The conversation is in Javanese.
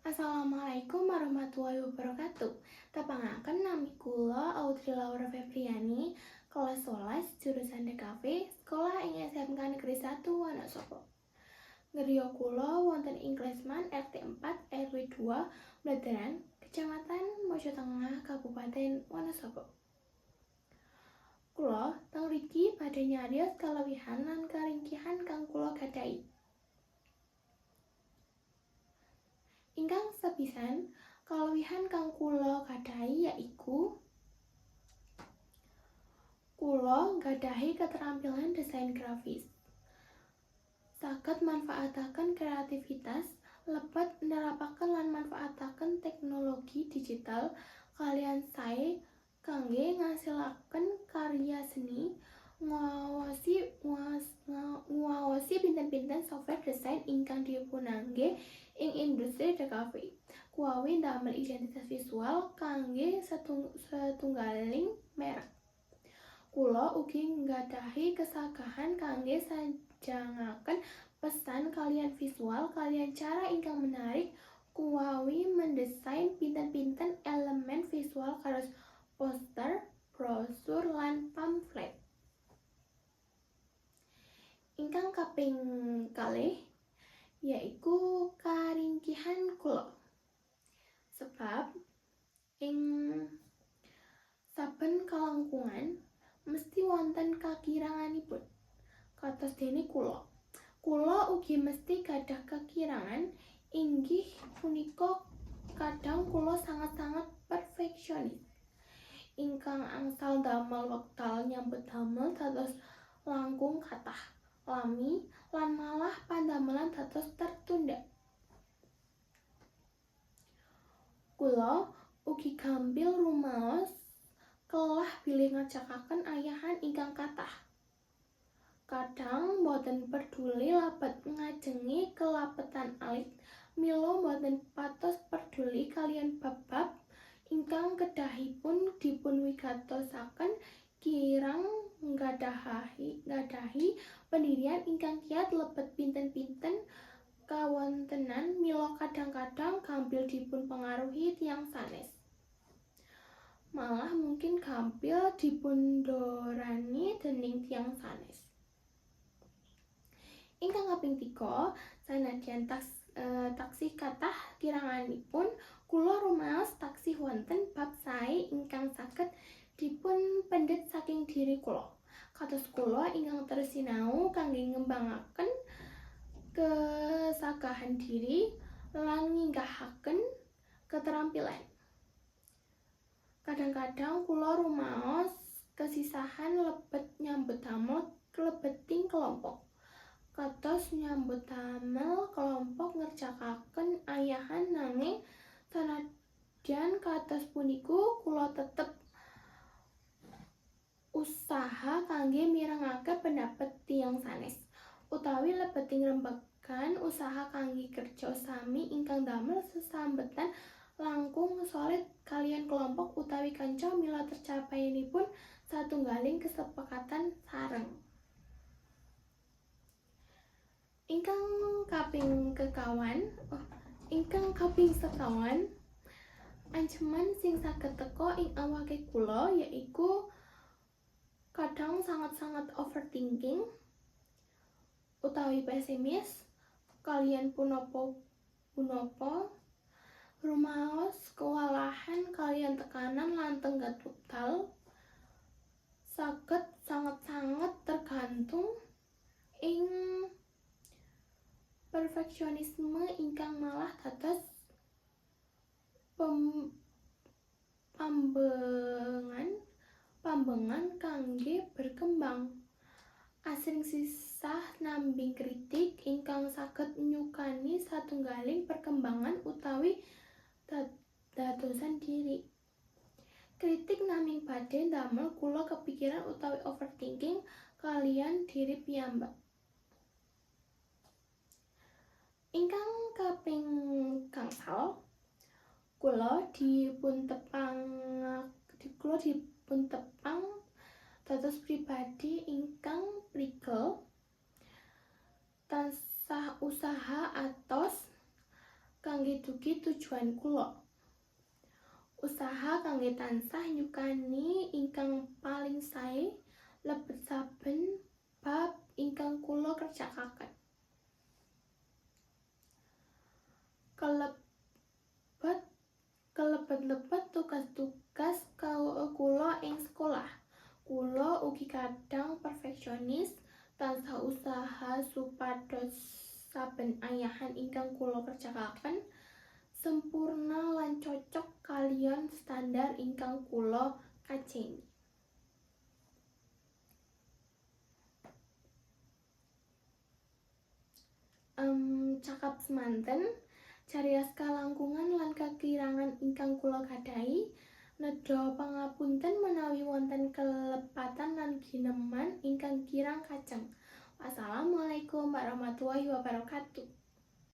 Assalamualaikum warahmatullahi wabarakatuh. Tepangaken, nami kula Audrey Laura Febriani, kelas 11 jurusan DKV, sekolah ing SMK Negeri 1 Wonosobo. Griya kula wonten ing Klesman RT 4 RW 2, Mlederan, Kecamatan Mojotengah, Kabupaten Wonosobo. Kula teng mriki badhe nyarios kalewihan lan karingkihan kang kula gadahi. Ingkang sepisan, kalewihan kang kula gadahi yaiku kula nggadahi keterampilan desain grafis. Saged manfaataken kreativitas lebet nerapaken lan manfaataken teknologi digital kaliyan sae kangge ngasilaken karya seni, nguwaosi pinten-pinten software desain ingkang dipunangge ing industri DKV. Kuwawi ndamel identitas visual kangge setunggaling merek. Kula ugi nggadahi kesagahan kangge sajangaken pesan kaliyan visual kaliyan cara ingkang menarik, kuwawi mendesain pinten-pinten elemen visual kados poster, brosur, lan pamflet. Ingkang kaping kalih yaiku karingkihan kula. Sebab ing saben kalangkungan mesti wonten kakiranganipun. Kados dene kula. Kula ugi mesti gadah kekirangan, inggih punika kadang kula sangat-sangat perfeksionis. Ingkang angsal damel wekdal nyambut damel dados langkung kathah, lami, lan malah pandamelan dados tertunda. Kula ugi gampil rumaos kelah bilih ngerjakaken ayahan ingkang kathah. Kadang boten perduli lebet ngajengi kelapetan alit, mila boten patos perduli kaliyan bab-bab ingkang kedahipun dipunwigatosaken, kirang nggadahi pendirian ingkang kiat lebet pinten-pinten kawontenan, mila kadang-kadang gampil dipunpengaruhi tiyang sanes. Malah mungkin gampil dipundorani dening tiyang sanes. Ingkang kaping tiga, sanadyan taksih kathah kiranganipun, kula rumaos taksih wonten bab sae ingkang saged dipunpendhet saking diri kula. Kados kula ingkang terus sinau kangge ngembangaken kesagahan diri lan nginggahaken keterampilan. Kadang-kadang kula rumaos kesisahan lebet nyambut damel klebeting kelompok. Kados nyambut damel kelompok ngerjakaken ayahan, nanging sanadyan kados puniku kula tetep usaha kangge mirengake pendapat tiyang sanes utawi lebeting rembagan usaha kangge kerja sami ingkang damel sesambetan langkung solid kaliyan kelompok utawi kanca, mila tercapainipun satunggaling kesepakatan sareng. Ingkang kaping kekawan, oh, ingkang kaping sekawan, anceman sing saged teka ing awake kula yaiku kadang sangat-sangat overthinking utawi pesimis kaliyan punapa punapa, rumaos kewalahan kaliyan tekanan lan tenggat wekdal, saged sanget-sanget tergantung ing perfeksionisme ingkang malah dados pambengan kangge berkembang. Asring sisah nambing kritik ingkang saged nyukani satunggaling perkembangan utawi dadosan diri. Kritik naming badhe ndamel kula kepikiran utawi overthinking kaliyan diri piyambak. Ingkang kaping gangsal, kula dipuntepang dados pribadi ingkang prigel, tansah usaha atos. kangge dugi tujuan kula. Usaha kangge tansah nyukani ingkang paling sae lebet saben bab ingkang kula kerjakaken. Kelebet kelebet-lebet tugas-tugas kula ing sekolah. Kula ugi kadang perfeksionis, tansah usaha supados saben ayahan ingkang kula kerjakaken sempurna lan cocok kaliyan standar ingkang kula kaceni. Cakap semanten cariyos kalangkungan lan kakirangan ingkang kula gadahi. Nedha pangapunten menawi wonten kelepatan lan gineman ingkang kirang kajeng. Wassalamualaikum warahmatullahi wabarakatuh.